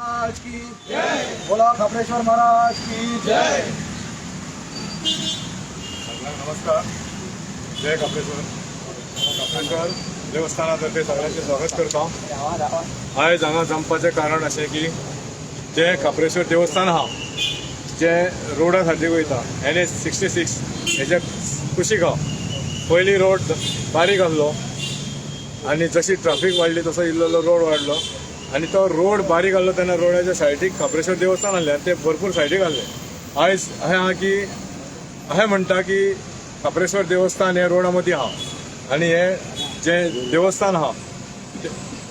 महाराज की जय। बोला खापरेश्वर महाराज की जय। सगळ्यांक नमस्कार, जय खापरेश्वर। खापरेश्वर देवस्थाना तर्फे सगळ्यांचे स्वागत करता। आयज हांगा जमपाचें कारण अशें की जे खापरेश्वर देवस्थान आहा जे रोडा सायडीक वयता NH 66 हेच्या कुशीक आहा। पयलीं रोड बारीक आसलो आनी जशी ट्राफीक वाडली तसो इल्लो इल्लो रोड वाडलो आनी तो रोड बारीक आसलो तेन्ना रोडाच्या सायडीक खापरेश्वर देवस्थान आसलें आनी ते भरपूर सायडीक आसलें। आयज अशें आहा की अशें म्हणटा की खापरेश्वर देवस्थान हे रोडा मदीं आहा आनी हे जे देवस्थान आहा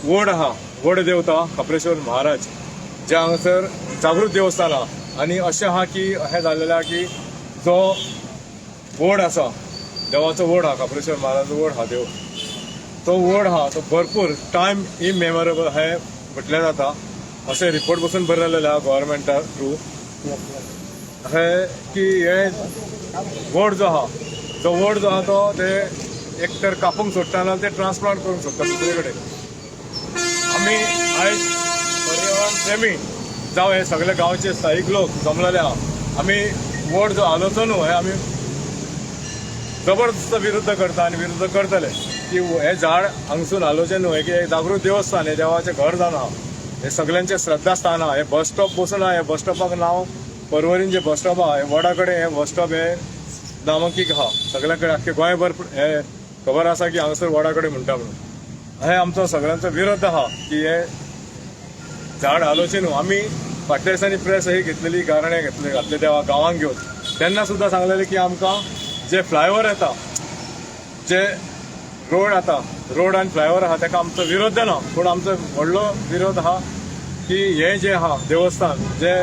वड आहा, वड देवता खापरेश्वर महाराज जे हांगासर जागृत देवस्थान आहा। आनी अशें आहा की अशें जाल्लें आहा की जो वड आसा देवाचो वड आहा, खापरेश्वर महाराजचो वड आहा देव, तो वड आहा तो भरपूर टायम इमेमोरेबल हे म्हटल्यार जाता अशें रिपोर्ट पसून बरयलेलें आहा गव्हर्मेंटा थ्रू अशें की हे वड जो आहा तो वड जो आहा तो ते एक तर कापूंक सोडटा ना ते ट्रान्सप्लांट करूंक सोदता दुसरे कडेन। आमी आयज पर्यावरण प्रेमी जावं हे सगळे गांवचे स्थायीक लोक जमलेले आहा, आमी वड जो हालोवचो न्हू हे आमी जबरदस्त विरुद्ध करता आनी विरुद्ध करतले की हे झाड हांगसून हालोवचें न्हू। हे जागृत देवस्थान, हे देवाचें घर जावन आहा, हे सगळ्यांचें श्रद्धास्थान आहा। हे बस स्टॉप बसून आहा, हे बस स्टॉपाक नांव परवरीन जे बस स्टॉप आहा हे वडा कडेन हे बस स्टॉप हे नामांकीक आहा सगळ्या कडेन, आख्खे गोंयभर हे खबर आसा की हांगासर वडा कडेन म्हणटा म्हणून। हे आमचो सगळ्यांचो विरोध आहा की हे झाड हालोवचें न्हू। आमी फाटल्या दिसांनी प्रेस ही घेतलेली, गाराणें घेतले घातले देवा गांवांक घेवन, तेन्ना सुद्दां सांगलेलें की आमकां जे फ्लायओवर येता, जे रोड आता, रोड आनी फ्लायओवर आहा ताका आमचो विरोध ना, पूण आमचो व्हडलो विरोध आहा की हे जे आहा देवस्थान जे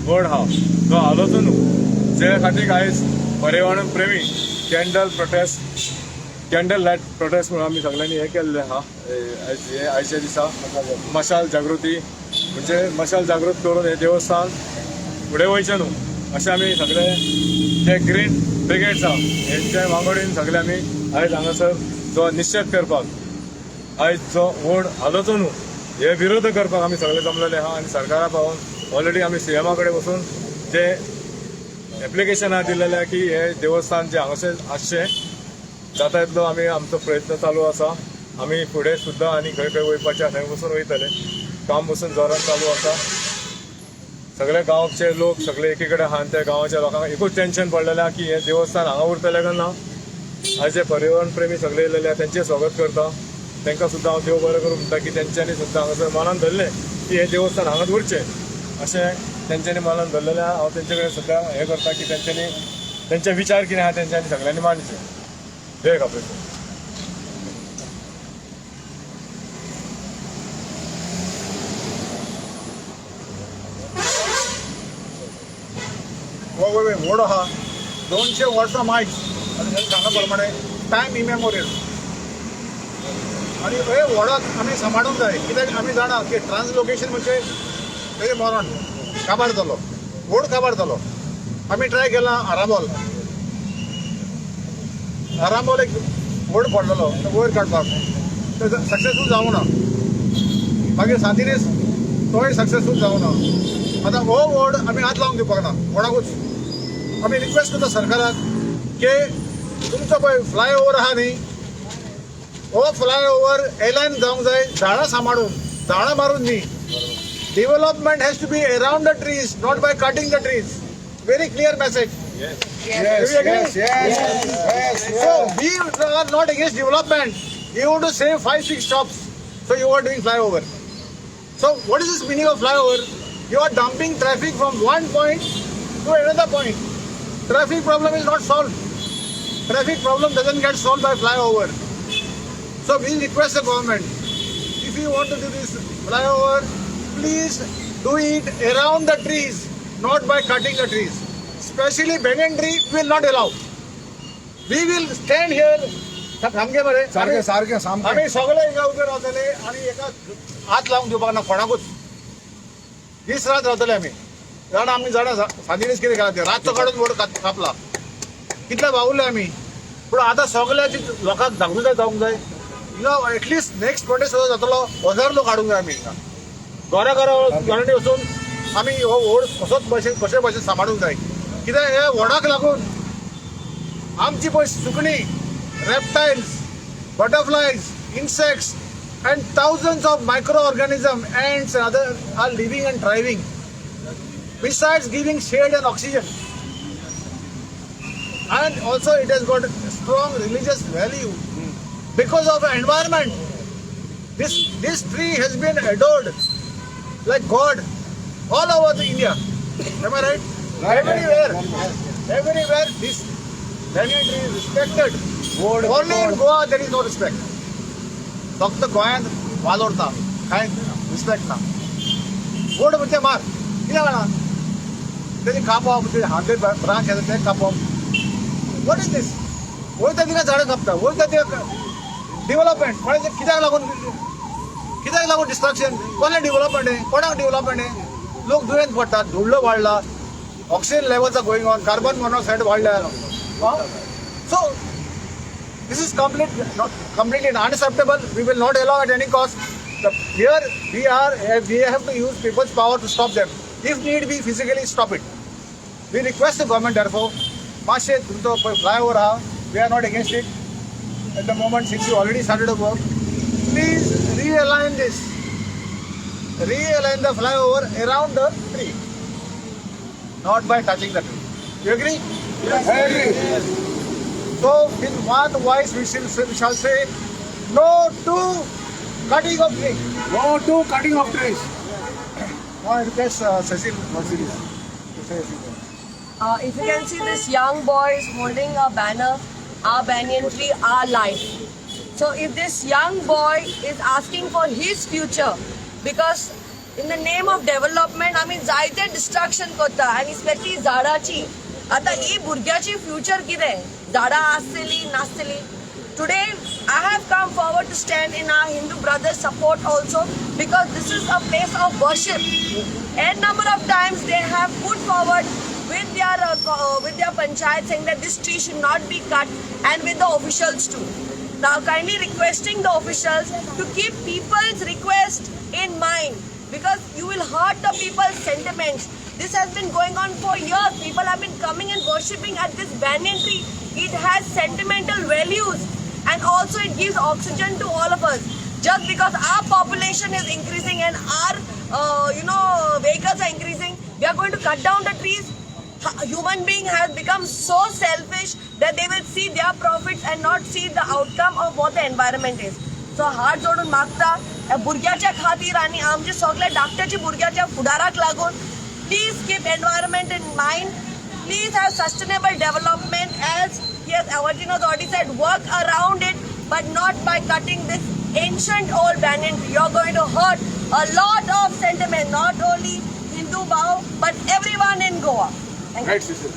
वड आहा तो हालोवचो न्हू। जे खातीर आयज पर्यावरण प्रेमी candle protest, candle light protest म्हणून आमी सगळ्यांनी हें केल्लें आहा। आयज हे आयच्या दिसा मशाल जागृती म्हणजे मशाल जागृत करून हे देवस्थान फुडें वयचें न्हू अशें आमी सगळे जे ग्रीन ब्रिगेड्स आहा हेंच्या वांगडीन सगळे आमी आयज हांगासर जो निश्चेद करपाक आयज जो वड हालोवचो न्हू हे विरोध करपाक आमी सगळे जमलेले आहा। आनी सरकारा पावून ऑलरेडी आमी सीएमा कडेन वचून जे एप्लिकेशन आहा दिलेलें आहा की हे देवस्थान जे हांगासर आसचें जाता इतलो आमी आमचो प्रयत्न चालू आसा। आमी फुडें सुद्दां आनी खंय खंय वयपाचें आसा थंय वचून वयतले, काम बसून जोरान चालू आसा। सगळे गांवचे लोक सगळे एकी कडेन आहा आनी त्या गांवाच्या लोकांक एकूच टेंशन पडलेलें आहा की हें देवस्थान हांगा उरतलें काय ना। आयज जे पर्यावरण प्रेमी सगळे येयलेले आहा तेंचें स्वागत करता, तांकां सुद्दां हांव देव बरें करूं म्हणटा की तेंच्यांनी सुद्दां हांगासर मनान धरलें की हें देवस्थान हांगाच उरचें अशें तेंच्यांनी मनान धरलेलें आहा। हांव तेंचे कडेन सुद्दां हें करता की तेंच्यांनी तेंचे विचार कितें आहा तेंच्यांनी सगळ्यांनी मांडचे। जय खापरेश्वर। हो व्हड आहा 200 वर्सां मायज आनी सांगला प्रमाणे टायम इमेमोरियल आनी हे व्हडाक आमी सांबाळूंक जाय कित्याक आमी जाणा की ट्रान्सलोकेशन म्हणजे तेजें मरण काबार जालो, व्हड काबार जालो। आमी ट्राय केला आरांबोल, आरांबोल एक व्हड पडलेलो वयर काडपाक, ते सक्सेसफूल जावंक ना। मागीर सांतिनेस तोय सक्सेसफूल जावंक ना। आतां हो व्हड आमी हात लावंक दिवपाक ना कोणाकूच। आमी रिक्वेस्ट करता सरकाराक की तुमचो पळय फ्लायओवर आहा न्ही, हो फ्लायओवर एलायन जावंक जाय झाडां सांबाळून, झाडां मारून न्ही। Development has to be around the trees, not by cutting the trees. Very clear message. Yes, yes, yes, yes. So we are not against development. You want to save 5-6 shops, so you are doing flyover. So what is this meaning of flyover? You are dumping traffic from one point to another point. Traffic problem is not solved. Traffic problem doesn't get solved by flyover. So we request the government, if you want to do this flyover, please do it around the trees, not by cutting the trees. Especially banyan tree will not allow. We will stand here. सामके मरे सारकें सारकें सामकें आमी सगळे हिंगा उबे रावतले आनी एका हात लावंक दिवपाक ना कोणाकूच। दीस रात रावतले आमी। जाणा आमी जाणा सांतिनेस कितें केलां तें, रातचो काडून वड कापला, कितले वावुरले आमी। पूण आतां सगळ्याची लोकांक जागृताय जावंक जाय। हिंगा एटलिस्ट नेक्स्ट प्रोटेस्ट सुद्दां जातलो, 1000 लोक हाडूंक जाय आमी हिंगा। घरा घरा घरांनी वचून आमी हो वड कसोच भशेन कशे भशेन सांबाळूंक जाय. कित्याक हे वडाक लागून आमची पळय सुकणीं, reptiles, butterflies, insects and thousands of micro organism, ants and other are living and thriving, besides giving shade and oxygen. And also it has got strong religious value because of environment. This tree has been adored like God all over the India. Am I right? Everywhere, everywhere this banyan tree is respected. Only in Goa there is no respect. फक्त गोंयांत वालोरता, कांय respect ना. वड म्हणजे मार कितें जाणा, तेजें कापप, ते हाते ब्रांच येता ते कापप. What is this? वयता थिंगा झाडां कापता, वयता थिंगा डेव्हलपमेंट. कोणाचें कित्याक लागून, कित्याक लागून डिस्ट्रक्शन? कोणाक डेव्हलपमेंट हें? कोणाक डेव्हलपमेंट हें? लोक दुयेंत पडटात, धुल्लो वाडला, oxygen levels are going on, carbon monoxide वाडल्या. So this is complete, not completely unacceptable. We will not allow at any cost. Here we are, we have to use people's power to stop them. If need be, physically stop it. We request the government therefore, मातशें तुमचो पळय flyover आहा, we are not against it. At the moment, since you already started the work, please realign this. Realign the flyover around the tree, not by touching the tree. You agree? Yes, I agree. So, in one voice, we shall say no to cutting of tree. No to cutting of trees. Now I request Cecil Mercedes to say a few words. If you can see, this young boy is holding a banner, "Our banyan tree, our life." So if this young boy is asking for his future, because in the name of development आमी जायते destruction करता आनी specially झाडाची. आतां ही भुरग्याची future कितें? झाडां आसतली नासतली? Today I have come forward to stand in our Hindu brothers' support also, because this is a place of worship. N number of times they have put forward with their panchayat saying that this tree should not be cut, and with the officials too. Now kindly requesting the officials to keep people's request in mind, because you will hurt the people's sentiments. This has been going on for years. People have been coming and worshipping at this banyan tree. It has sentimental values and also it gives oxygen to all of us. Just because our population is increasing and our vehicles are increasing, we are going to cut down the trees. Human being has become so selfish that they will see their profits and not see the outcome of what the environment is. So हात जोडून मागता ह्या भुरग्याच्या खातीर आनी आमच्या सगळ्या धाकट्याच्या भुरग्याच्या फुडाराक लागून, please keep environment in mind. Please have sustainable development. As yes, Avertino has already said, work around it, but not by cutting this ancient old banyan tree. You're going to hurt a lot of sentiment, not only Hindu Bhau, but everyone in Goa. Thank you. Right, Cecil.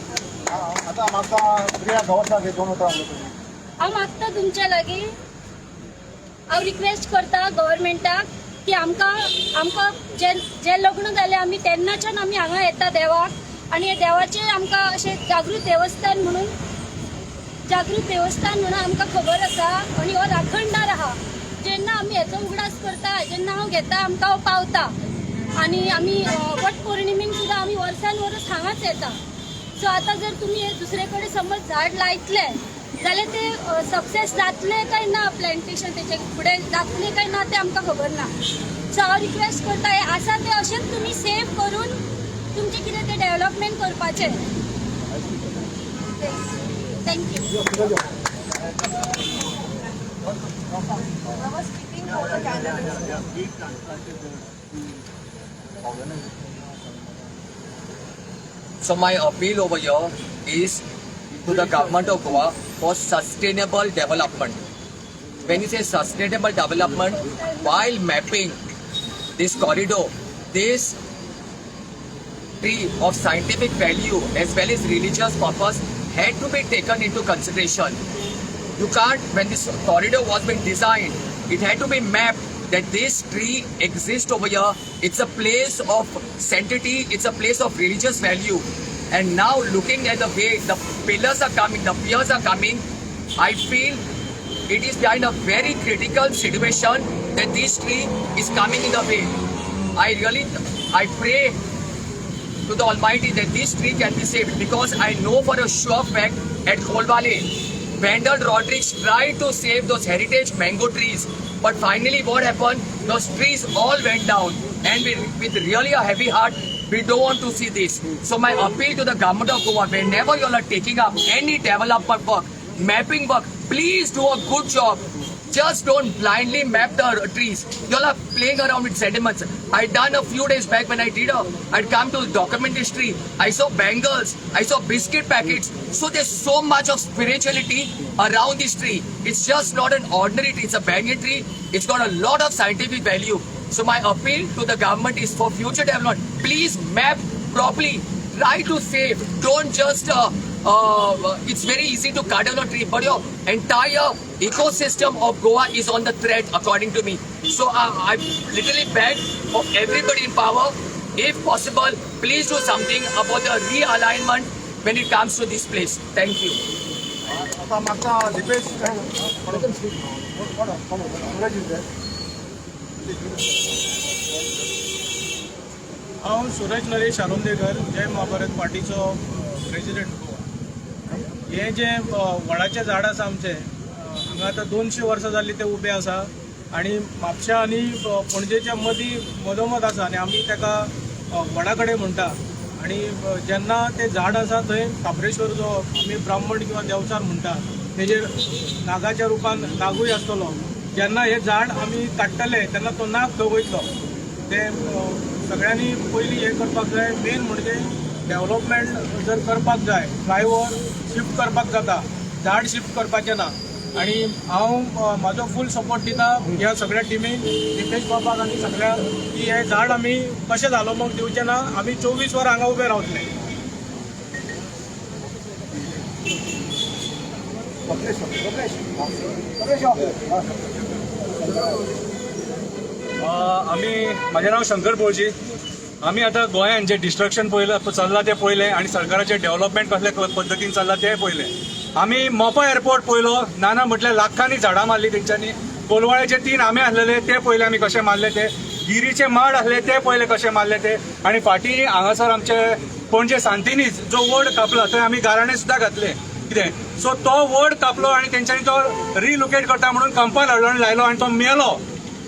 आता म्हाका प्रिया गवस दोन उतरां उलयतली. हांव मागता तुमच्या लागीं, हांव request करता गव्हर्मेंटाक की आमकां आमकां जे जे लग्न जालें आमी तेन्नाच्यान आमी हांगा येता देवाक आनी हे देवाचें आमकां अशें जागृत देवस्थान म्हणून, जागृत देवस्थान म्हणून आमकां खबर आसा आनी हो राखणदार आहा. जेन्ना आमी हेचो उगडास करता, हेजें नांव घेता, आमकां हो पावता आनी आमी वट पौर्णिमेक सुद्दां आमी वर्सान वर्स हांगाच येता. सो आतां जर तुमी हे दुसरे कडेन समज झाड लायतले जाल्यार ते सक्सेस जातले काय ना, प्लांटेशन तेचे फुडें जातले काय ना तें आमकां खबर ना. सो हांव रिक्वेस्ट करता, हें आसा तें अशेंच तुमी सेव करून तुमचें कितें तें डेव्हलपमेंट करपाचें. Thank you. I was keeping all the candles. So my appeal over here is to the government of Goa for sustainable development. When you say sustainable development, while mapping this corridor, this tree of scientific value as well as religious purpose had to be taken into consideration. You can't, when this corridor was being designed, it had to be mapped that this tree exists over here. It's a place of sanctity, it's a place of religious value. And now looking at the way the pillars are coming, the piers are coming, I feel it is behind a very critical situation that this tree is coming in the way. I pray to the Almighty that this tree can be saved, because I know for a sure fact at Colvale, Wendell Rodrigues tried to save those heritage mango trees, but finally what happened? Those trees all went down, and with really a heavy heart, we don't want to see this. So my appeal to the government of Goa, whenever you all are taking up any development work, mapping work, please do a good job. Just don't blindly map the trees. You all are playing around with sediments. I done a few days back when I did I'd come to document this tree. I saw bangles, I saw biscuit packets. So there's so much of spirituality around this tree. It's just not an ordinary tree. It's a banyan tree. It's got a lot of scientific value. So my appeal to the government is for future development, please map properly. Try to save. Don't just it's very easy to cut down a tree, but your entire ecosystem of Goa is on the threat, according to me. So I literally beg of everybody in power, if possible, please do something about the realignment when it comes to this place. Thank you. आता म्हाका दिपेश सूरज is there. हांव सुरज नरेश आरोंदेकर, जय Mahabharata पार्टीचो president Goa. हें जें वडाचें झाड आसा आमचें, हांगा आतां 200 वर्सां जालीं तें उबें आसा आनी म्हापशा आनी पणजेच्या मदीं मदोमद आसा आनी आमी ताका वडा कडेन म्हणटा. आनी जेन्ना तें झाड आसा थंय खाप्रेश्वर जो आमी ब्राह्मण किंवा देंवचार म्हणटा तेजेर नागाच्या रुपान नागूय आसतलो. जेन्ना हें झाड आमी काडटले तेन्ना तो नाग थंय वयतलो. तें सगळ्यांनी पयलीं हें करपाक जाय. मेन म्हणजे डेवलपमेंट जर करपाक जाय, फ्लायओवर शिफ्ट करपाक जाता, झाड शिफ्ट करपाचें ना. आनी हांव म्हाजो फूल सपोर्ट दिता ह्या सगळ्या टिमीक, दिपेश बाबाक आनी सगळ्यांक, की हें झाड आमी कशें जालोवंक दिवचें ना. आमी 24 वरां हांगा उबे रावतले. आमी, म्हाजें नांव शंकर पोळजी. आमी आतां गोंयांत जें डिस्ट्रक्शन पळयलां चल्लां तें पळयलें आनी सरकाराचें डेव्हलपमेंट कसल्या पद्दतीन चल्लां तें पळयलें. आमी मोपा एअरपोर्ट पळयलो, ना ना म्हटल्यार लाखांनी झाडां मारली तेंच्यांनी. कोलवाळ्याचे 3 आंबे आसलेले ते पळयले आमी कशे मारले ते, गिरीचे माड आसले ते पळयले कशे मारले ते. आनी फाटीं हांगासर आमचे पणजे सांतिनीज जो वड कापला थंय आमी गाराणें सुद्दां घातलें कितें. सो तो वड कापलो आनी तेंच्यांनी तो रिलोकेट करता म्हणून कंपाल हाडलो आनी लायलो आनी तो मेलो,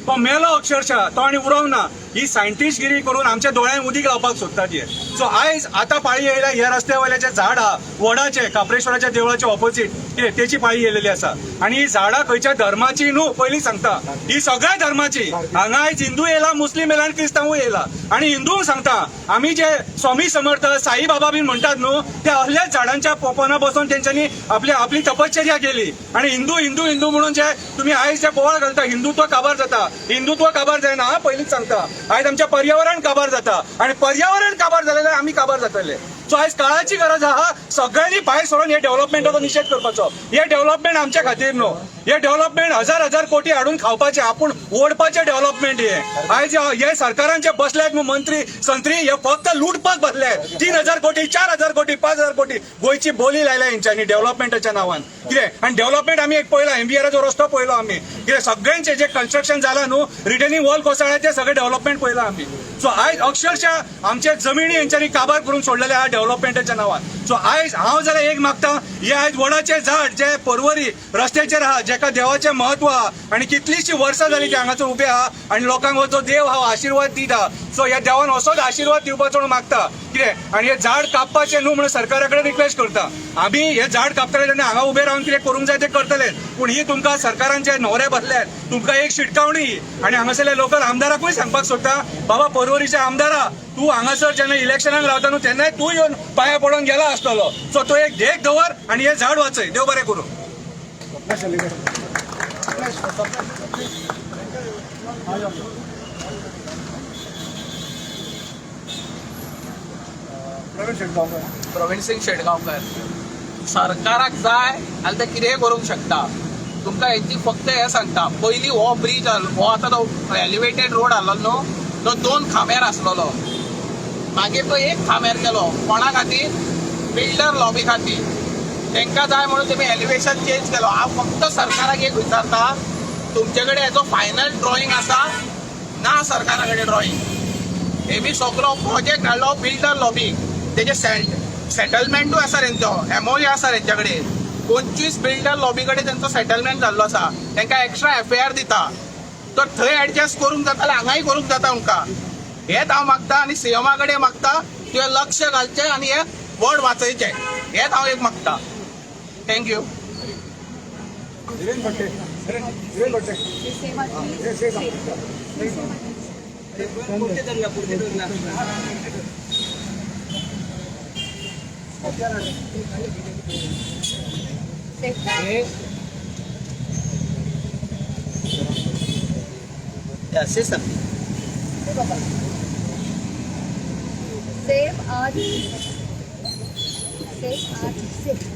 तो मेलो अक्षरशः, तो आनी उरोंक ना. ही सायंटिस्टगिरी करून आमच्या दोळ्यांक उदीक लावपाक सोदतात हे. सो आयज आतां पाळी येयल्या ह्या रस्त्या वयले जे झाड आहा वडाचे, खाप्रेश्वराच्या देवळाचे ऑपोजीट तेची पाळी येयलेली आसा. आनी ही झाडां खंयच्या धर्माची न्हू, पयलीं सांगता, ही सगळ्या धर्माची. हांगा आयज हिंदू येयला, मुस्लीम येयला आनी क्रिस्तांवूय येयला. आनी हिंदूंक सांगता, आमी जे स्वामी समर्थ साई बाबा बीन म्हणटात न्हू, त्या असल्याच झाडांच्या पोपना बसून तेंच्यांनी आपली आपली तपश्चर्या केली. आनी हिंदू हिंदू हिंदू म्हणून जे तुमी आयज जे बोवाळ घालता, हिंदुत्व काबार जाता, हिंदुत्व काबार जायना हा, पयलींच सांगता. आयज आमचें पर्यावरण काबार जाता आनी पर्यावरण काबार जालें जाल्यार आमी काबार जातले. सो आयज काळाची गरज आहा सगळ्यांनी भायर सरून हे डेव्हलपमेंटाचो निशेध करपाचो. हे डेव्हलपमेंट आमच्या खातीर न्हू, हे डेव्हलपमेंट हजार हजार कोटी हाडून खावपाचे, आपूण ओडपाचे डेव्हलपमेंट हे. आयज हे सरकारान जे बसल्यात न्हू मंत्री संत्री, हे फक्त लुटपाक बसले. 3,000 कोटी, 4,000 कोटी, 5,000 कोटी गोंयची बोली लायल्या हेंच्यांनी डेव्हलपमेंटाच्या नांवान कितें. आनी डेव्हलपमेंट आमी एक पळयला, एमबीआराचो रस्तो पळयलो आमी कितें, सगळ्यांचे जे कन्स्ट्रक्शन जालां न्हू, रिटेनिंग वॉल कोसळ्ळ्या, ते सगळे डेव्हलपमेंट पळयला आमी. सो आयज अक्षरशः आमचे जमिनी हेंच्यांनी काबार करून सोडलेले आहा डेव्हलपमेंटाच्या नांवान. सो आयज हांव जाल्यार एक मागता, हे आयज वडाचें झाड जे पर्वरी रस्त्याचेर आहा, जेका देवाचें म्हत्व आहा आनी कितलींशीं वर्सां जालीं ते हांगासर उबे आहा आनी लोकांक हो जो देव आहा आशिर्वाद दीत आहा. सो ह्या देवान असोच आशिर्वाद दिवपाचो म्हणून मागता कितें. आनी हें झाड कापपाचें न्हू म्हणून सरकारा कडेन रिक्वेस्ट करता. आमी हें झाड कापतले तेन्ना हांगा उबे रावन कितें करूंक जाय तें करतले, पूण ही तुमकां सरकारान जे न्होरे बसल्यात तुमकां एक शिटकावणी. आनी हांगासरल्या लोकल आमदाराकूय सांगपाक सोदता, बाबा पर्वरीच्या आमदारा, तूं हांगासर जेन्ना इलेक्शनाक रावता न्हू तेन्नाय तूं येवन पांया पडोन गेला आसतलो. सो तो एक देख दवर आनी हें झाड वाचय. देव बरें करूं. प्रवीण शेटगांवकर. प्रवीण सिंग शेटगांवकर. सरकाराक जाय जाल्यार ते कितेंय करूंक शकता. तुमकां हेची फक्त हें सांगता, पयलीं हो ब्रीज हो आतां तो एलिवेटेड रोड आहलो न्हू, तो 2 खांब्यार आसलेलो, मागीर तो 1 खांब्यार केलो. कोणा खातीर? बिल्डर लॉबी खातीर. तांकां जाय म्हणून तेमी एलिवेशन चेंज केलो. हांव फक्त सरकाराक एक विचारता, तुमचे कडेन हेचो फायनल ड्रॉइंग आसा ना? सरकारा कडेन ड्रॉइंग हेमी सगलो प्रोजेक्ट हाडलो बिल्डर लॉबीक, तेजे सेटलमेंटूय आसा तेंचो, एमओयू आसा तेंच्या कडेन. 25 बिल्डर लॉबी कडेन तेंचो सेटलमेंट जाल्लो आसा. तांकां एक्स्ट्रा एफआयआर दिता. तर थंय एडजस्ट करूंक जाता जाल्यार हांगाय करूंक जाता उमकां. हेच हांव मागता आनी सीएमा कडेन मागता, तुवें लक्ष घालचें आनी हे वड वाचयचें, हेच हांव एक मागता. Thank you. Hiren Bhatte, Hiren Bhatte. Yeah, say something. Save our trees. Save our trees.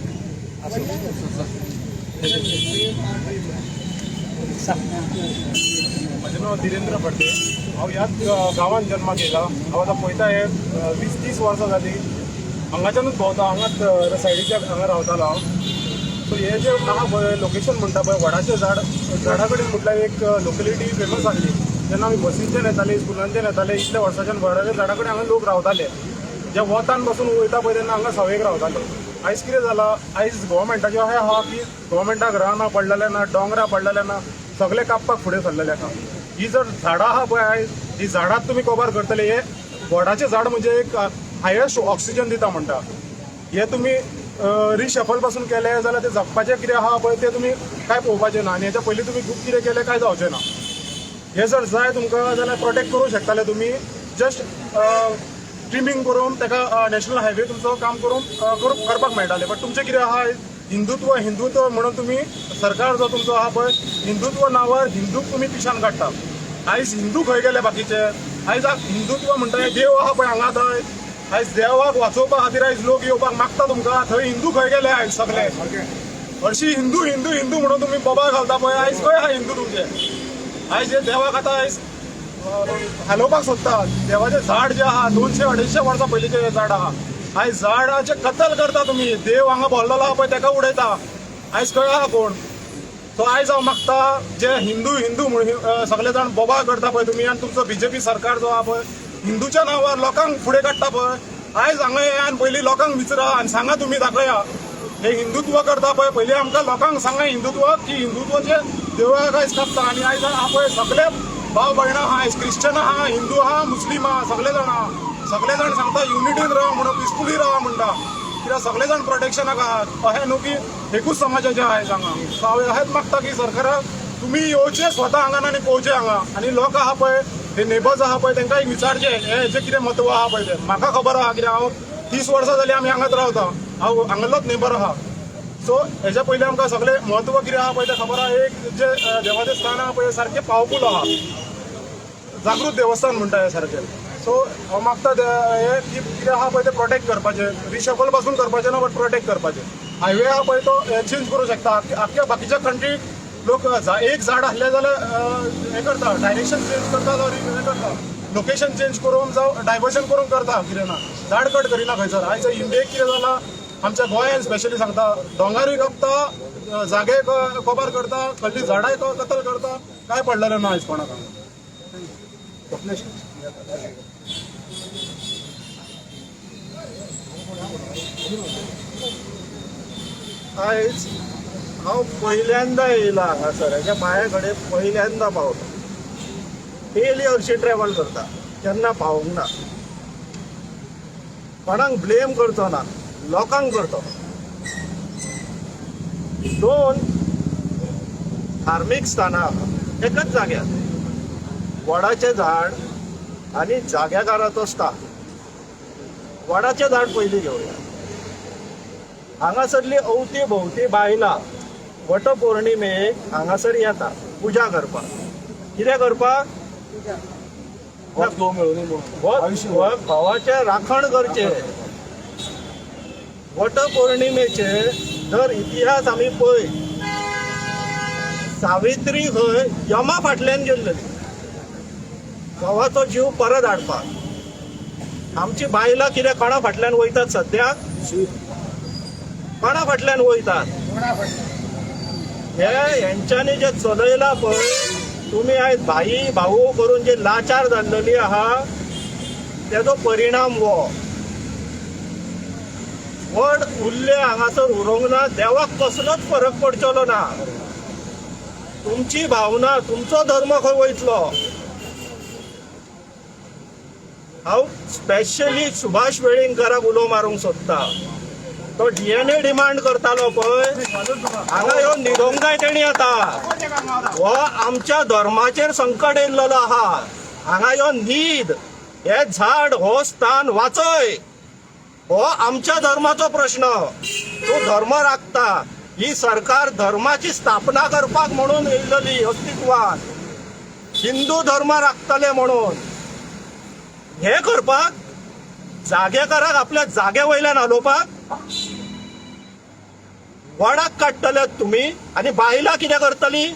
म्हजें नांव धीरेंद्र फडते. हांव ह्याच गांवांत जन्माक येयला. हांव आतां पळयता हे 20-30 वर्सां जालीं हांगाच्यानूच भोंवता. हांगाच सायडीच्या हांगा रावतालो हांव. सो हे जे आहा पळय लोकेशन म्हणटा पळय, वडाचें झाड, झाडा कडेन म्हटल्यार एक लोकेलिटी फेमस आसली. जेन्ना आमी बसींच्यान येताले, स्कुलांच्यान येताले, इतल्या वर्साच्यान वडाच्या झाडा कडेन हांगा लोक रावताले. जे वतान बसून वयता पळय तेन्ना हांगा सवयेक रावताले. आयज कितें जालां, आयज गोवोरमेंटाचें अशें आहा की गोवोरमेंटाक रानां पडलेलें ना, दोंगरां पडलेलें ना, सगळे कापपाक फुडें सरलेले आसा. ही जर झाडां आहा पळय आयज, ही झाडां तुमी कबार करतले. हे वडाचें झाड म्हणजे एक हायेस्ट ऑक्सिजन दिता म्हणटा. हे तुमी रिशफल पासून केले जाल्यार ते जगपाचें कितें आहा पळय तें तुमी कांय पळोवपाचें ना. आनी हेच्या पयलीं तुमी खूब कितें केलें, कांय जावचें ना. हे जर जाय तुमकां जाल्यार प्रोटेक्ट करूंक शकताले तुमी. जस्ट ट्रिमींग करून ताका नॅशनल हायवे तुमचो काम करून करपाक मेळटालें. बट तुमचें कितें आहा, हिंदुत्व हिंदुत्व म्हणून तुमी सरकार जो तुमचो आहा पळय, हिंदुत्व नांवार हिंदूक तुमी पिशान काडटा. आयज हिंदू खंय गेले बाकीचे? आयज हिंदुत्व म्हणटा देव आहा पळय हांगा थंय. आयज देवाक वाचोवपा खातीर आयज लोक येवपाक मागता तुमकां. थंय हिंदू खंय गेले आयज सगळे? हरशीं हिंदू हिंदू हिंदू म्हणून तुमी बोबाळ घालता पळय, आयज खंय आहा हिंदू तुमचे? आयज हे देवाक आतां आयज हालोवपाक सोदता. देवाचें झाड जें आहा 200-250 वर्सां पयलींचें हें झाड आहा. आयज झाडाचें कत्तल करता तुमी. देव हांगा भरलेलो आहा पळय ताका उडयता. आयज खंय आहा कोण? सो आयज हांव मागता, जे हिंदू हिंदू म्हणून सगळे जाण बोबाळ करता पळय तुमी, आनी तुमचो बीजेपी सरकार जो आहा पळय हिंदूच्या नांवार लोकांक फुडें काडटा पळय, आयज हांगा येया आनी पयलीं लोकांक विचारा आनी सांगा तुमी, दाखया हे हिंदुत्व करता पळय. पयलीं आमकां लोकांक सांगा हिंदुत्व की हिंदुत्वाचे देवळाक आयज कापता. आनी आयज आहा पळय सगळे भाव भयणां आहा, आयज क्रिश्चन आहा, हिंदू आहा, मुस्लीम आहा, सगळे जाण आहा. सगळे जाण सांगता युनिटीन राव म्हणून, पिसफुली रावा म्हणटा. कित्याक सगळे जाण प्रोटेक्शनाक आहा. अशें न्हू की एकूच समाजाचे आहा हांगा. सो हांव अशेंच मागता की सरकाराक तुमी येवचे स्वता हांगा आनी पळोवचें हांगा. आनी लोक आहा पळय, हे नेबर्स आहा पळय, तांकां एक विचारचें हें जें कितें म्हत्व आहा पळय तें. म्हाका खबर आहा, कित्याक हांव 30 वर्सां जालीं आमी हांगाच रावता. हांव हांगासरलोच नेबर आहा. सो हेच्या पयलीं आमकां सगळें म्हत्व कितें आहा पळय तें खबर आहा. एक जें देवाचें स्थान आहा पळय सारकें पावरफूल आहा, जागृत देवस्थान म्हणटा हें सारकें. सो हांव मागता हें की कितें आहा पळय तें प्रोटेक्ट करपाचें, रिशफल पासून करपाचें ना, बट प्रोटेक्ट करपाचें. हायवे आहा पळय तो चेंज करूं शकता. आख्ख्या बाकीच्या कंट्रीक लोक एक झाड आसलें जाल्यार हें करता, डायरेक्शन चेंज करता, जावं हें करता, लोकेशन चेंज करून जावं डायवर्शन करून करता. कितें ना, झाड कट करिना खंयसर. आयज इंडियेक कितें जालां, आमच्या गोंयांत स्पेशली सांगता, दोंगारूय कापता, जागे कबार करता, कसलीं झाडांय कत्तल करता. कांय पडलेलें ना आयज कोणाक. आयज हांव पहिल्यांदा येयला हांगासर, हेच्या पांया कडेन पहिल्यांदा पावलो. डेली हरशीं ट्रॅवल करता, केन्ना पावूंक ना. कोणाक ब्लेम करचो ना, लोकांक करतो. 2 धार्मीक स्थानां आहा एकच जाग्यार, वडाचें झाड आनी जाग्याकाराचो स्थान. वडाचें झाड पयलीं घेवया. हांगासरली अवती भोंवती बायलां वट पौर्णिमेक हांगासर येता पुजा करपाक. कितें करपाक? घोवाचें राखण करचें. वट पौर्णिमेचे जर इतिहास आमी पळय, सावित्री खंय यमा फाटल्यान गेल्ली घोवाचो जीव परत हाडपाक. आमची बायलां कितें कोणा फाटल्यान वयतात सद्याक? कोणा फाटल्यान वयतात? हे हेंच्यांनी जे चलयलां पळय, तुमी आयज भाई भाऊ करून जे लाचार जाल्लेली आहा, तेजो परिणाम हो वड उरले हांगासर उरोंक ना, देवाक कसलोच फरक पडचलो ना. तुमची भावना, तुमचो धर्म खंय वयतलो? हांव स्पेशली सुभाष वेळींगकाराक उलो मारूंक सोदता. तो DNA demand करतालो पळय, हांगा येवन न्हिदोंक जाय तेणी. आतां हो आमच्या धर्माचेर संकट येयल्लो आहा. हांगा येवन न्हीद, हे झाड, हो स्थान वाचय. हो आमच्या धर्माचो प्रश्न. तूं धर्म राखता. ही सरकार धर्माची स्थापना करपाक म्हणून येयल्ली अस्तित्वात, हिंदू धर्म राखतले म्हणून. हे करपाक जागेकाराक आपल्या जागे वयल्यान हालोवपाक वडाक काडटले तुमी. आनी बायलां कितें करतली?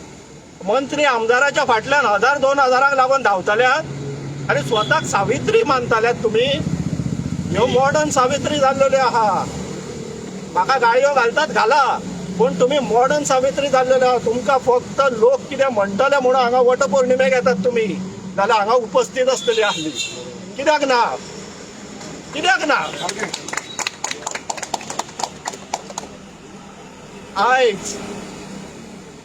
मंत्री आमदाराच्या फाटल्यान 1000-2 हजारांक लागून धांवतल्यात आनी स्वताक सावित्री मानताल्यात तुमी. ह्यो मॉडर्न सावित्री जाल्लेल्यो आहा. म्हाका गाळयो घालतात घाला, पूण तुमी मॉडर्न सावित्री जाल्लेले आहा. तुमकां फक्त लोक कितें म्हणटले म्हणून हांगा वटपौर्णिमेक येतात तुमी, जाल्यार हांगा उपस्थित आसतली आसली. कित्याक ना? कित्याक ना? आयज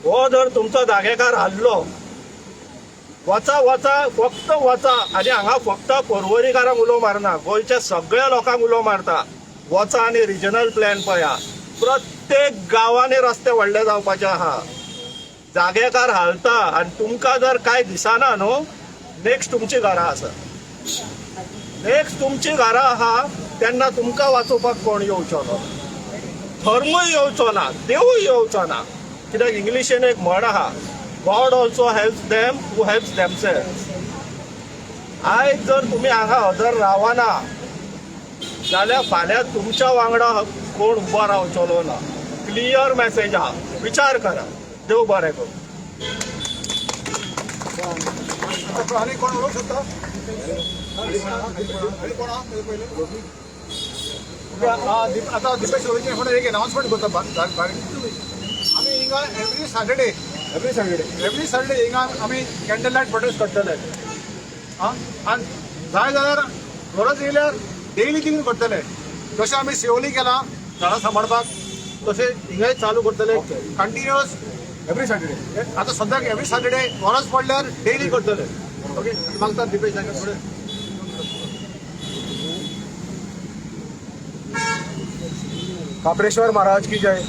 हो जर तुमचो जागेकार हाडलो, वचा वचा फक्त वचा. आनी हांगा फक्त पर्वरीकारांक उलो मारना, गोंयच्या सगळ्या लोकांक उलो मारता. वचा आनी रिजनल प्लॅन पळया. प्रत्येक गांवांनी रस्ते व्हडले जावपाचे आहा. जागेकार हालता आनी तुमकां जर कांय दिसना न्हू, नेक्स्ट तुमची घरां आसा, नेक्स्ट तुमची घरां आहा, तेन्ना तुमकां वाचोवपाक कोण येवचो ना, धर्मूय येवचो ना, देवूय येवचो ना. कित्याक इंग्लिशीन एक म्हण आहा, God also helps them who helps themselves. आयज जर तुमी हांगा हजर रावना जाल्यार फाल्यां तुमच्या वांगडा कोण उबो रावचलो ना. क्लियर मॅसेज आहा, विचार करा. देव बरें करूं. आनी कोण उलोवंक शकता? आनी कोण आहा पयलीं? आतां दिपेश उलोवचे फुडें एक अनावन्समेंट करता. आमी हिंगा एवरी सॅटर्डे हिंगा आमी कॅन्डल लायट प्रोटेस्ट करतले. आनी जाय जाल्यार गरज येयल्यार डेली थिंग करतले. जशें आमी शिवोली केलां झाडां सांबाळपाक, तशें हिंगाय चालू करतले कंटिन्युअस एवरी सॅटर्डे. आतां सद्याक एवरी सॅटर्डे, गरज पडल्यार डेली करतले. ओके, मागता दिपेश फुडें. खाप्रेश्वर महाराज की जय.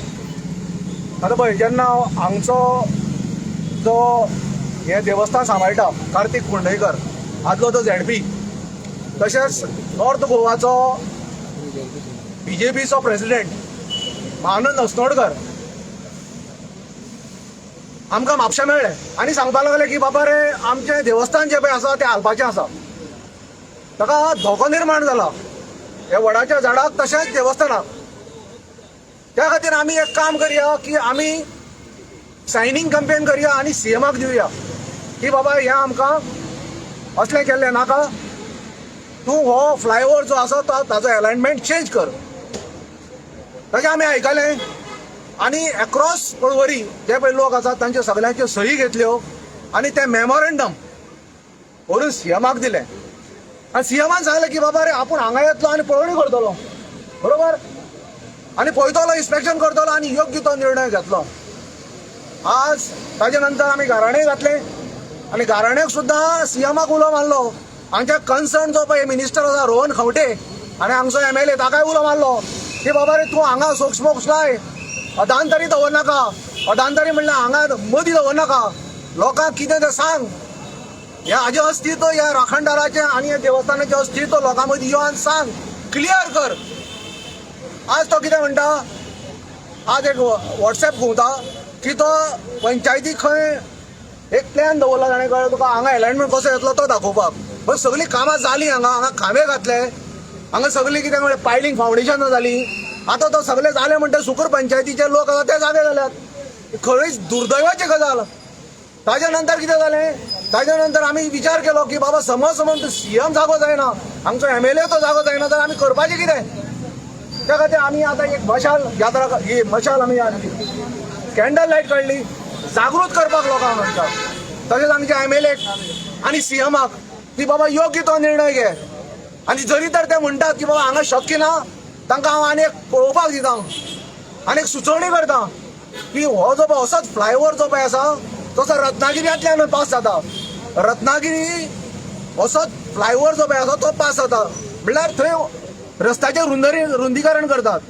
आतां पळय, जेन्ना हांगचो जो हें देवस्थान सांबाळटा कार्तीक कुंडयकर, आदलो तो ZP, तशेंच नॉर्थ गोवाचो BJPचो प्रेसिडेंट महानंद अस्नोडकर आमकां म्हापशा मेळ्ळे आनी सांगपाक लागले की बाबा रे, आमचें देवस्थान जें पळय आसा तें हालपाचें आसा. ताका धोको निर्माण जाला ह्या वडाच्या झाडाक तशेंच देवस्थानाक. त्या खातीर आमी एक काम करया की आमी सायनींग कंपेन करया आनी CMाक दिवया की बाबा हें आमकां असलें केल्लें नाका, तूं हो फ्लायओवर जो आसा तो ताजो एलायनमेंट चेंज कर. ताचें आमी आयकलें आनी एक्रॉस पर्वरी जे पळय लोक आसात तांच्यो सगल्यांच्यो सही घेतल्यो आनी तें मेमोरेंडम व्हरून CMाक दिलें. आनी CMान सांगलें की बाबा रे, आपूण हांगा येतलो आनी पळोवणी करतलो, बरोबर, आनी पळयतलो, इन्स्पेक्शन करतलो आनी योग्य तो निर्णय घेतलो. आज ताजे नंतर आमी गाराणें घातलें आनी गाराण्याक सुद्दां CMाक उलो मारलो. हांगच्या कन्सर्न जो पळय मिनिस्टर आसा रोहन खंवटे आनी हांगचो MLA ताकाय उलो मारलो की बाबा रे, तूं हांगा सोक्ष लाय, अदांतरी दवरनाका. अदांतरी म्हणल्यार हांगा मदीं दवरनाका, लोकांक कितें तें सांग. ह्या हाजें अस्तित्व, ह्या राखणदाराचें आनी ह्या देवस्थानाचें अस्तित्व लोकां मदीं यो आनी सांग, क्लियर कर. आज तो कितें म्हणटा, आज एक वॉट्सएप घुंवता की तो पंचायती खंय एक प्लॅन दवरला ताणें, कळ्ळें तुका, हांगा एलायनमेंट कसो येतलो तो दाखोवपाक. पण सगळीं कामां जालीं हांगा, हांगा खांबे घातले, हांगा सगळीं कितें म्हणल्यार पायलींग फावंडेशनां जालीं. आतां तो सगळें जालें म्हणटा सुकूर पंचायतीचे लोक आसा ते जागे जाल्यात. खरीच दुर्दैवाची गजाल. ताज्या नंतर कितें जालें, ताज्या नंतर आमी विचार केलो की बाबा समज समज CM जागो जायना, आमचो MLA तो जागो जायना, तर आमी करपाचें कितें? त्या खातीर आमी आतां एक मशाल यात्रा, ही मशाल आमी हाडली, कॅन्डल लायट काडली, जागृत करपाक लोकांक आमच्या, तशेंच आमच्या MLA आनी CMाक की बाबा योग्य तो निर्णय घे. आनी जरी तर ते म्हणटात की बाबा हांगा शक्य ना, तांकां हांव आनी एक पळोवपाक दिता, आनी एक सुचोवणी करता की हो जो पळय असोच फ्लायओवर जो पळय आसा तसो रत्नागिरींतल्यान पास जाता. रत्नागिरी असोच फ्लायओवर जो पळय आसा तो पास जाता, म्हणल्यार थंय रस्त्याचें रुंदीकरण करतात.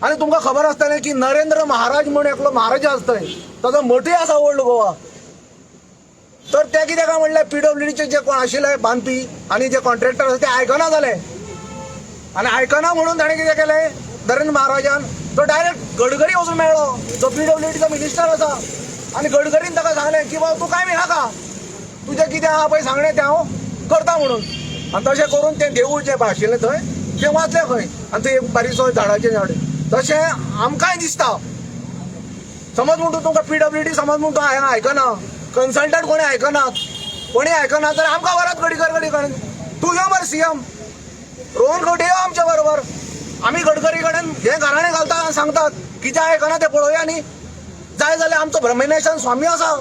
आनी तुमकां खबर आसतलें की नरेंद्र महाराज म्हूण एकलो महाराजा आसा थंय, ताजो मठूय आसा ओल्ड गोवा. तर ते कितें काय म्हणलें, पीडब्ल्यूडीचे जे कोण आशिल्ले बांदपी आनी जे कॉन्ट्रॅक्टर आसा ते आयकना जाले, आनी आयकना म्हणून ताणें कितें केलें, नरेंद्र महाराजान तो डायरेक्ट गडकरी वचून मेळ्ळो, जो पीडब्ल्यूडीचो मिनिस्टर आसा. आनी गडकरीन ताका सांगलें की बाबा तूं कांय भिनाका, तुजें कितें आहा पळय सांगणें तें हांव करता म्हणून. आनी तशें करून तें देवूळ जें पळय आशिल्लें थंय तें वाचलें खंय, आनी थंय एक बारीकसो झाडाचें झाड. तशें आमकांय दिसता, समज म्हणटा तुमकां पीडब्ल्यूडी समज म्हणटा हांवें आयकना, कन्सल्टंट कोणी आयकनात, कोणी आयकना तर आमकां व्हरात गडकरी कडेन. तूं यो मरे सीएम रोहन खंवटे यो आमच्या बरोबर, आमी गडकरी कडेन हें घराणें घालता आनी सांगतात कितें आयकना तें पळोवया न्ही, जाय जाल्यार आमचो ब्रह्मनेशन स्वामी आसा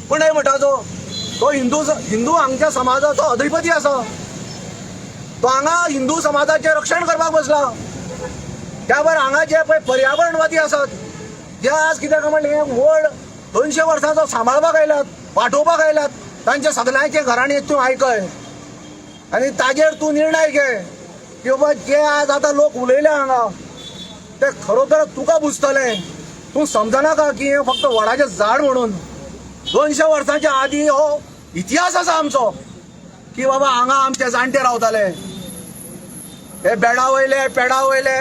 पुणय मठाचो, तो हिंदू हांगच्या समाजाचो अधिपती आसा, तो हांगा हिंदू समाजाचें रक्षण करपाक बसला. त्या भायर हांगा जे पळय पर्यावरणवादी आसात, जे आज कितें काय म्हणलें हें व्हड 200 वर्सांचो सांबाळपाक आयल्यात, वाटोवपाक आयल्यात, तांच्या सगल्यांचे घरांनी तूं आयकय आनी ताजेर तूं निर्णय घे की बाबा जे आज आतां लोक उलयले हांगा ते खरोखर तुका बुजतले. तूं समजनाका की हें फक्त वडाचें झाड म्हणून. 200 वर्सांच्या आदी हो इतिहास आसा आमचो की बाबा हांगा आमचे जाणटे रावताले, हे बेडा वयले, पेडा वयले,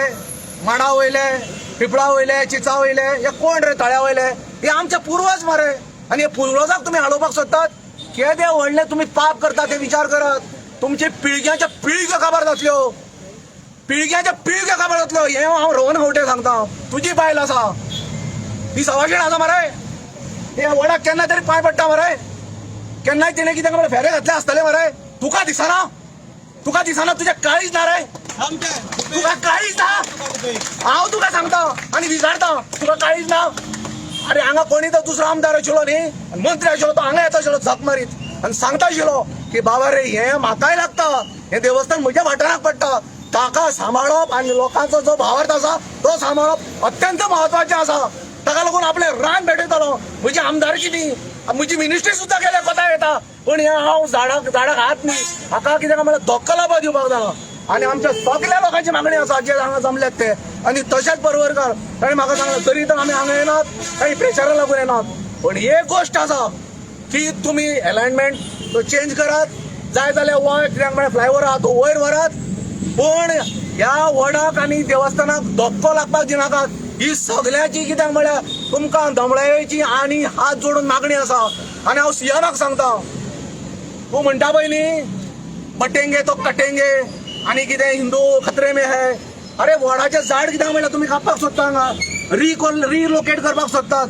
माडा वयले, पिपळा वयले, चिचा वयले, हे कोण रे तळ्या वयले, हे आमचे पुर्वज मरे. आनी हे पुर्वजाक तुमी हालोवपाक सोदतात. केदे व्हडले तुमी पाप करतात ते विचार करात. तुमचे पिळग्यांच्या पिळग्यो काबार जातल्यो, पिळग्यांच्या पिळग्यो काबार जातल्यो. हें हांव रोहन खंवटे सांगता. तुजी बायल आसा ती सवाशीण आसा मरे, हे वडाक केन्ना तरी पांय पडटा मरे, केन्नाय तिणें कितें म्हणल्यार फेरे घातले आसतले मरे. तुका दिसना, तुका दिसना, तुजें काळीज ना रे, तुका काळीज ना. हांव तुका सांगता आनी विचारता, तुका काळीज ना. अरे हांगा कोणी तर दुसरो आमदार आशिल्लो न्ही, मंत्री आशिल्लो, तो हांगा येता आशिल्लो झक मारीत आनी सांगता आशिल्लो की बाबा रे हें म्हाकाय लागता, हें देवस्थान म्हज्या वाठाराक पडटा, ताका सांबाळप आनी लोकांचो जो भावार्थ आसा तो सांबाळप अत्यंत म्हत्वाचें आसा. ताका लागून आपलें रान भेटयतलो, म्हजी आमदारकी न्ही, म्हजी मिनिस्ट्री सुद्दां गेल्या कोता येता, पूण हें हांव झाडाक हात न्ही, हाका कितें काय म्हणल्यार धक्को लावपाक दिवपाक जाणा. आनी आमच्या सगल्या लोकांची मागणी आसा जे हांगा जमल्यात ते. आनी तशेंच बरोबर ताणें म्हाका सांगलें तरी तर आमी हांगा येनात, काही प्रेशरा लागून येनात, पूण एक गोश्ट आसा की तुमी एलायनमेंट तो चेंज करात, जाय जाल्यार वयर कित्याक म्हळ्यार फ्लायओवर आहा तो वयर व्हरात, पूण ह्या वडाक आनी देवस्थानाक धक्को लागपाक दिनाकात. ही सगल्यांची कित्याक म्हळ्यार तुमकां दमळायेची आनी हात जोडून मागणी आसा. आनी हांव सीएमाक सांगता, तूं म्हणटा पळय न्ही बटेंगे तो कटेंगे आनी कितें हिंदू खतरे में है. अरे वडाचें झाड कित्याक म्हणल्यार तुमी कापपाक सोदता, हांगा रिलोकेट करपाक सोदतात.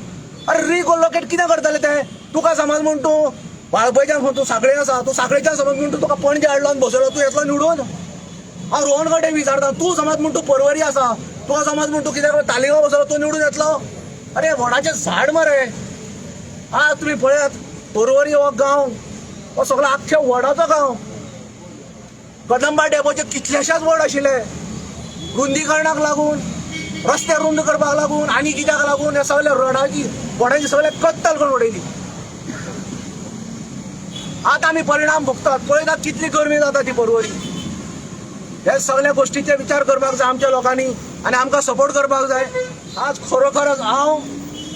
अरे रिलोकेट कितें करतले ते? तुका समज म्हूण तूं वाळपयच्यान तूं सांखळे आसा, तूं सांखळेच्यान समज म्हूण तूं तुका पणजे हाडलो आनी बसयलो, तूं येतलो निवडून? हांव रोहन खंवटे विचारता, तूं समज म्हूण तूं परवरी आसा, तुका समज म्हूण तूं कित्याक तालिगांव बसयलो, तूं निवडून येतलो? अरे वडाचें झाड मरे. आज तुमी पळयात परवरी हो गांव हो सगळो आख्ख्या वडाचो गांव. कदंबा डेपोचे कितलेशेच वड आशिल्ले, रुंदीकरणाक लागून, रस्ते रुंद करपाक लागून आनी कित्याक लागून हे सगळे रोडाची वडाची सगळे कत्तल करून उडयली. आतां आमी परिणाम भोगतात, पळयतात कितली गरमी जाता ती परवरी. हे सगळ्या गोष्टीचे विचार करपाक जाय आमच्या लोकांनी आनी आमकां सपोर्ट करपाक जाय. आज खरोखरच हांव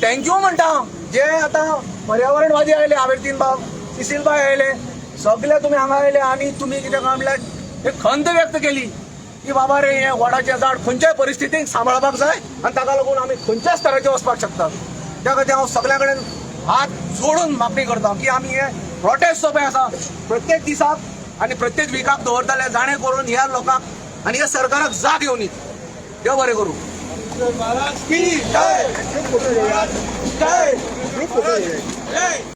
thank you म्हणटा जे आतां पर्यावरणवादी आयले, आवेर्तीन बाब, सिसील बाय आयले, सगळे तुमी हांगा आयले आनी तुमी कितें काय म्हणल्यार एक खंत व्यक्त केली की बाबा रे हें वडाचें झाड खंयच्याय परिस्थितीक सांबाळपाक जाय आनी ताका लागून आमी खंयच्याय स्तराचेर वचपाक शकतात. त्या खातीर हांव सगळ्या कडेन हात जोडून मागणी करता की आमी हे प्रोटेस्ट जो पळय आसा प्रत्येक दिसाक आनी प्रत्येक विकाक दवरतले, जाणें करून ह्या लोकांक आनी ह्या सरकाराक जाग येवनी. देव बरें करूं. जय.